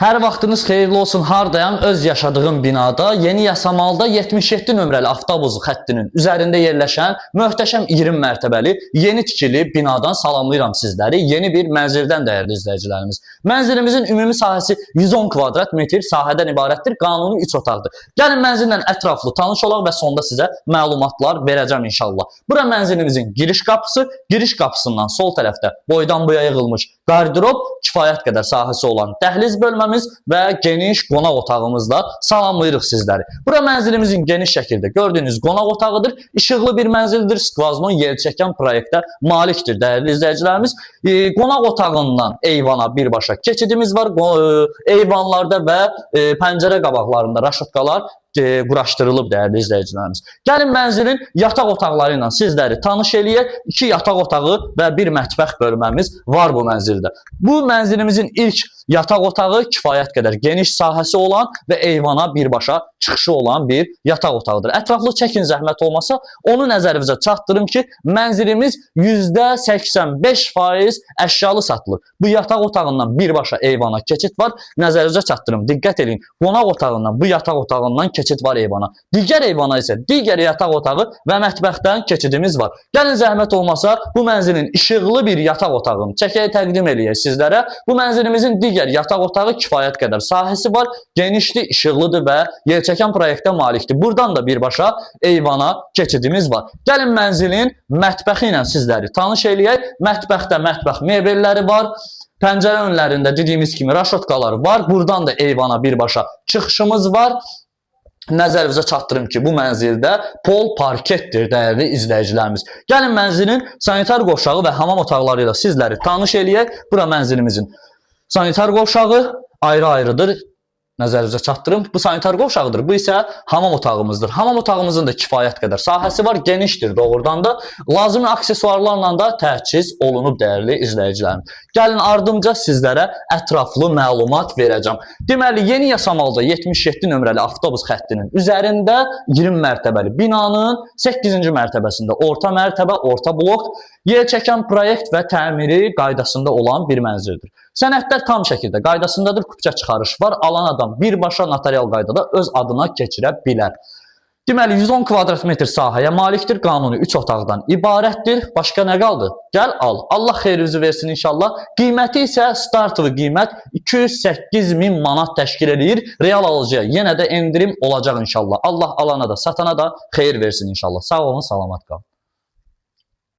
Hər vaxtınız xeyirli olsun. Hardayam? Öz yaşadığım binada, Yeni Yasamalda 77 nömrəli avtobus xəttinin üzərində yerləşən möhtəşəm 20 mərtəbəli yeni tikili binadan salamlayıram sizləri. Yeni bir mənzildən, dəyərli izləyicilərimiz. Mənzilimizin ümumi sahəsi 110 kvadrat metr sahədən ibarətdir. Qanuni 3 otaqdır. Gəlin mənzillə ətraflı tanış olaq və sonda sizə məlumatlar verəcəm inşallah. Bura mənzilimizin giriş qapısı, giriş qapısından sol tərəfdə boydan boya yığılmış qardırob, kifayət qədər sahəsi olan dəhliz bölməmiz və geniş qonaq otağımızla salamlayırıq sizləri. Bura mənzilimizin geniş şəkildə gördüyünüz qonaq otağıdır. İşıqlı bir mənzildir. Skvaznon yer çəkən proyektə malikdir, dəyərli izləyicilərimiz. Qonaq otağından eyvana birbaşa keçidimiz var. Eyvanlarda və pəncərə qabaqlarında raşatkalar quraşdırılıb, dəyərli izləyicilərimiz. Gəlin mənzilin yataq otaqları ilə sizləri tanış eləyək. 2 yataq otağı və bir mətbəx bölməmiz var bu mənzildə. Bu mənzilimizin ilk yataq otağı kifayət qədər geniş sahəsi olan və eyvana birbaşa çıxışı olan bir yataq otağıdır. Ətraflı çəkin zəhmət olmasa, onu nəzərinizə çatdırım ki, mənzilimiz %85% əşyalı satılır. Bu yataq otağından birbaşa eyvana keçid var. Nəzərinizə çatdırım, diqqət eləyin. Qonaq otağından bu yataq otağından keçid var eyvana. Digər eyvana isə digər yataq otağı və mətbəxdən keçidimiz var. Gəlin zəhmət olmasa, bu mənzilin işıqlı bir yataq otağını çəkək, təqdim eləyək sizlərə. Bu mənzilimizin digər yataq otağı kifayət qədər sahəsi var, genişli, işıqlıdır və yerçəkən proyektə malikdir. Buradan da birbaşa eyvana keçidimiz var. Gəlin mənzilin mətbəxi ilə sizləri tanış eləyək. Mətbəxdə mətbəx mebelləri var. Pəncərə önlərində dediyimiz kimi raşotkalar var. Buradan da eyvana birbaşa çıxışımız var. Nəzərinizə çatdırım ki, bu mənzildə pol parketdir, dəyərli izləyicilərimiz. Gəlin mənzilin sanitar qovşağı və hamam otaqları ilə sizləri tanış eləyək. Bura mənzilimizin sanitar qovşağı ayrı-ayrıdır. Nəzərinizə çatdırım. Bu sanitar qovşağıdır. Bu isə hamam otağımızdır. Hamam otağımızın da kifayət qədər sahəsi var, genişdir doğrudan da. Lazımi aksesuarlarla da təchiz olunub, dəyərli izləyicilərim. Gəlin ardımca sizlərə ətraflı məlumat verəcəm. Deməli, Yeni Yasamalda 77 nömrəli avtobus xəttinin üzərində 20 mərtəbəli binanın 8-ci mərtəbəsində orta mərtəbə, orta blok, yer çəkən proyekt və təmiri qaydasında olan bir mənzildir. Sənədlər tam şəkildə qaydasındadır, kupça çıxarış var. Alan adam birbaşa notarial qaydada öz adına keçirə bilər. Deməli, 110 kvadrat metr sahəyə malikdir, qanuni 3 otaqdan ibarətdir. Başqa nə qaldı? Gəl al. Allah xeyrinizi versin inşallah. Qiyməti isə startlı qiymət 208 min manat təşkil eləyir. Real alıcıya yenə də endirim olacaq inşallah. Allah alana da, satana da xeyir versin inşallah. Sağ olun, salamat qalın.